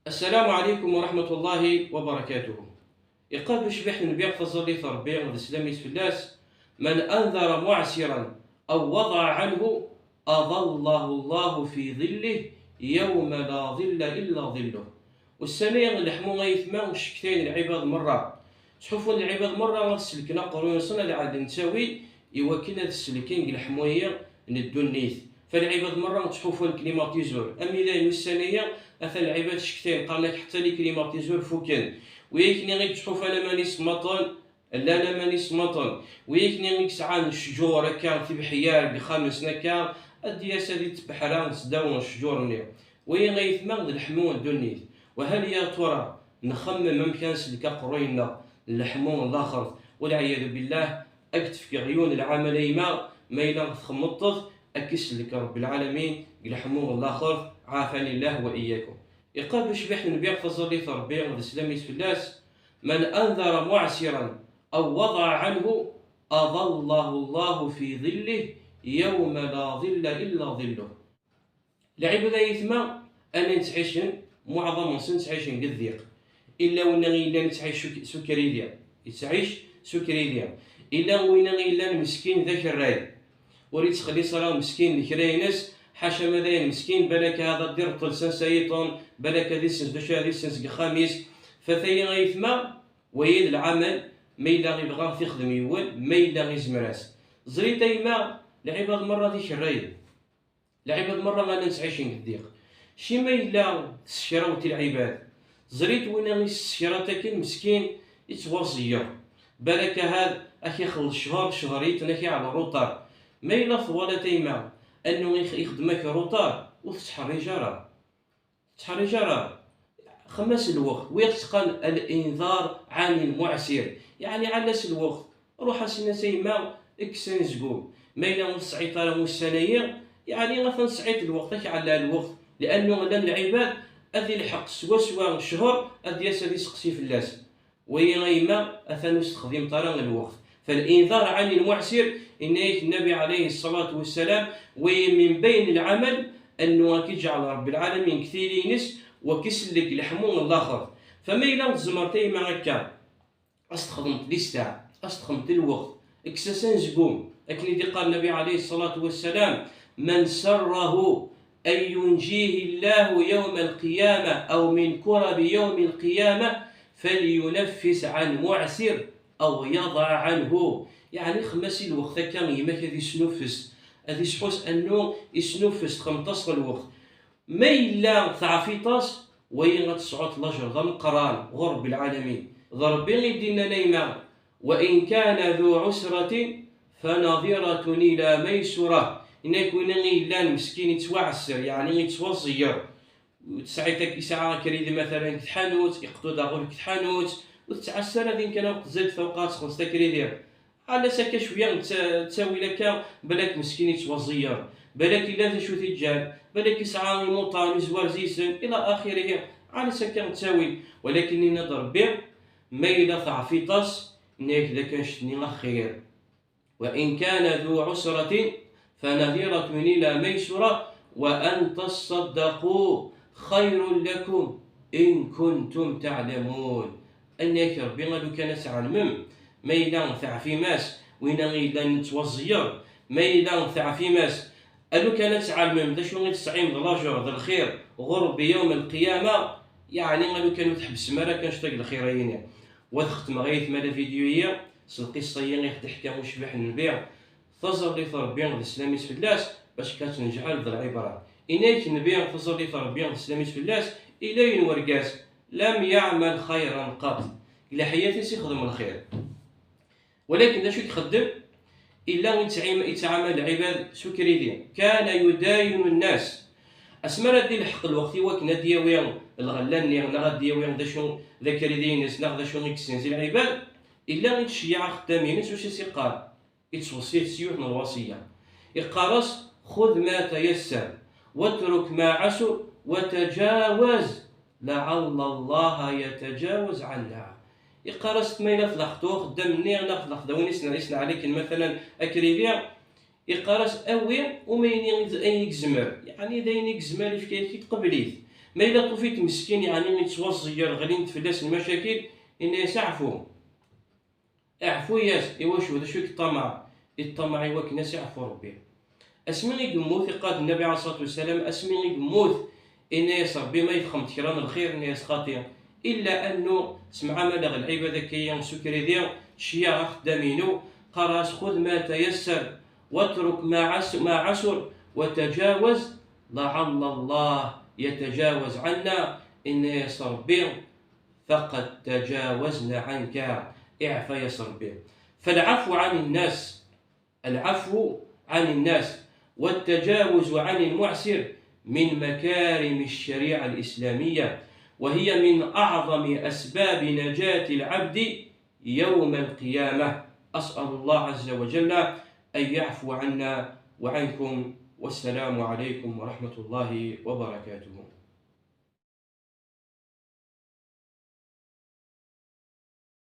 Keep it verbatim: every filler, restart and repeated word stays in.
السلام عليكم ورحمة الله وبركاته. Iqqar-d ucbiḥ n Nnbi, taẓallit n Ṛebbi d sslam-is fell-as: من أنذر معسرا أو وضع عنه أظله الله في ظله يوم لا ظل إلا ظله. Ussan-a leḥmu ayetma ccektayen lɛibad merra. Ttḥufun lɛibad merra ad selken aqerruy-nsen, ad ɛedden ttawil i wakken ad selken deg leḥmu-agi n ddunit. Fa lɛibad merra ttḥufun climatiseur. Am idayen ussan-agi, atan lɛibad ccektayen, qqaren-ak ḥetta les climatiseurs fuken. Wi akni i yettḥufan aman isemmaṭen, llan aman isemmaṭen. Wi akni i yesɛan ccǧur akka, tibeḥyar deg ixxamen-nsen akka, ad d-yas ad itebbeḥra sdaw n ccǧur-nni. Wagi ayetma d leḥmu n ddunit. Wahal ya tura nxemmem amek ad nsellek aqerruy-nneɣ n leḥmu n laxert, walɛiyadu billah. Ad k-d-fkeɣ yiwen n lɛamal ayma, ma yella txemmeḍ-t, ad k-isellek Ṛebbi lɛalamin deg leḥmu n laxert, ɛafani llah wa iyyakum. Iqqar-d ucbiḥ n Nnbi, taẓallit n Ṛebbi d sslam-is fell-as: من أنذر معسرا أو وضع عنه أظله الله في ظله يوم لا ظل إلا ظله. Lɛibad ayetma, ayen ttɛicen, muɛḍam-nsen ttɛicen deg ddiq. Illa winna yellan yettɛic s ukridi, yettɛic s ukridi. Illa winna yellan meskin d akerray, ur yettxelliṣ ara meskin lekra-ines, ḥaca ma d ayen meskin, balak ad d-ireṭṭel s ansa yiṭen, balak ad isens d acu ad isens deg uxxam-is. Fa tayi ayetma, wayi d lɛamal, ma yella ibɣa ad t-ixdem yiwen, ma yella izmer-as. Ẓrit ayma, lɛibad merra d ikerrayen. Lɛibad merra llan ttɛicen deg ddiq. Cima yella tessekrawt i lɛibad? Ẓrit winna i tessekrawt akken meskin, yettwaẓeyyer. Balak ahat ad k-ixelleṣ ccher, ccher yiṭen, ad k-iɛell ruṭar. Ma yella twalaḍ ayma, annu ix-, ixdem-ak ruṭar, ur tettḥerriǧ ara. Tettḥerriǧ ara. Xemma-s lweqt, wi ɣ-ttqan الإنذار عن المعسر. Yeɛni ɛella-s lweqt. Ruḥ-as, in-as a yemma, kkes anezgum. Ma yella ur tesɛiḍ ara ussan-ayi, yeɛni atan tesɛiḍ lweqt, ad k-ɛella lweqt. Liannu llan lɛibad ad ilḥeq swaswa ccher, ad d-yas ad iseqsi fell-as. Wagi a yemma, atan ur s-texdimeḍ ara lweqt. فالإنذار عن المعسر, yenna-yak Nnabi ɛalayhi ṣṣalatu wassalam, wagi من بين العمل, annu ad k-iǧɛel Ṛebbi lɛalamin deg tili-ines, wa k-isellek leḥmu n laxert. Fa ma yella tzemreḍ a yemma akka, ad s-texdmeḍ di ssaɛa, ad s-texdmeḍ di lweqt, kkes-as anezgum, akken i d-iqqar Nnabi ɛalayhi ṣṣalatu wassalam: من سره أن ينجيه الله يوم القيامة أو من كرب يوم القيامة فلينفس عن معسر أو يضع عنه. Yeɛni xemma-s i lweqt akka, yemma-k ad isnuffes, ad isḥus annu isnuffes, txemmeḍ-as lweqt. Ma yella teɛfiḍ-as, wagi ad tesɛuḍ lajer d ameqqran ɣur Ṛebbi lɛalamin. D Ṛebbi i d-innan a yemma: وإن كان ذو عسرة فنظرة إلى ميسرة. Yenna-yak winna i yellan meskin yettwaɛesser, yeɛni yettwaẓeyyer. Ur tesɛiḍ ak-, yesɛa akridi matalan deg tḥanut, iqeḍḍu-d aɣur deg tḥanut, ur tettɛassa ara din kan, aweq tezzi-d tawqqa ad txelleṣ akridi. Ɛellas akka cwiya n tta-, ttawil akka, balak meskin yettwaẓeyyer, balak yella d acu t-iǧǧan, balak yesɛa imuṭan, yezwar zeysen, ila axirihi. Ɛellas akka ttawil. Walakin yenna-d Ṛebbi, ma yella teɛfiḍ-as, yenna-yak d akken ccetni axir. وإن كان ذو عسرة فنظرة إلى ميسرة وأن تصدقوا خير لكم إن كنتم تعلمون. Yenna-yak Ṛebbi, a lukan ad tɛelmem, ma yella teɛfim-as, winna i yellan yettwaẓeyyer, ma yella teɛfim-as, a lukan ad tɛelmem d acu i tesɛim d lajer d lxir ɣur Ṛebbi yawm lqiyama, yeɛni a lukan ur tḥebbsem ara kan cwiṭ deg lxir-agi-nni. Wa ad xetmeɣ ayetma la vidéo-yi s lqissa-yi i ɣ-d-iḥka ucbiḥ n Nnbi, taẓallit n Ṛebbi d sslam-is fell-as, bac kan ad tt-neǧɛel d lɛibra. Yenna-yak Nnbi, taẓallit n Ṛebbi d sslam-is fell-as, ila yiwen wergaz, لم يعمل خيرا قط. Deg leḥyat-is ixdem lxir. Walakin d acu i ixeddem? Illa yettɛim-, yettɛamal lɛibad s ukridi. كان يداين الناس. Asmi ara d-ilḥeq lweqt i wakken ad d-yawi lɣella-nni, neɣ ad d-yawi d acu d akridi-ines, neɣ d acu i yessenz i lɛibad, illa yettceyyiɛ axeddam-ines, u s-iqqar, yettweṣṣi-t s yiwet n lwaṣiyya. Iqqar-as: خذ ما تيسر واترك ما عسر وتجاوز لعل الله يتجاوز عنا. Iqqar-as: ma yella tlaqeḍ uxeddam-nni, neɣ tlaqeḍ win i sen-, i sen-ɛliken matalan akridi, iqqar-as: awi uma ayen i, ayen i yezmer, yeɛni d ayen i yezmer, ifka-yak-id, qbel-it. Ma yella tufiḍ meskin, yeɛni, yettwaẓeyyer, ɣlint fell-as lmacakil, ini-as: "Aɛfu, aɛfu-yas." Iwacu? D acu i yeṭṭamaɛ? Yeṭṭamaɛ i wakken ad s-iɛfu Ṛebbi. Asmi i yemmut, iqqar-d Nnbi ɛalayhi ṣṣalatu wassalam, asmi i yemmut, ini-as Ṛebbi: "Ma txedmeḍ kra n lxir?" Ini-as: "Xaṭi." Illa annu semɛa ma leɣ lɛibad akka-yi s ukridi, ceyyaɣ axeddam-inu, qqareɣ-as: "Xud ma tayasser, watruk ma ɛas-, ma ɛasur, wa tajawaz, laɛalla Allah yatajawaz ɛanna." Ini-as Ṛebbi: "Faqad tajawazna ɛanka." Iɛfa-yas Ṛebbi. Falɛafu ɛan nnas. العفو عن الناس والتجاوز عن المعسر من مكارم الشريعة الإسلامية، وهي من أعظم أسباب نجاة العبد يوم القيامة. أسأل الله عز وجل أن يعفو عنا وعنكم، والسلام عليكم ورحمة الله وبركاته.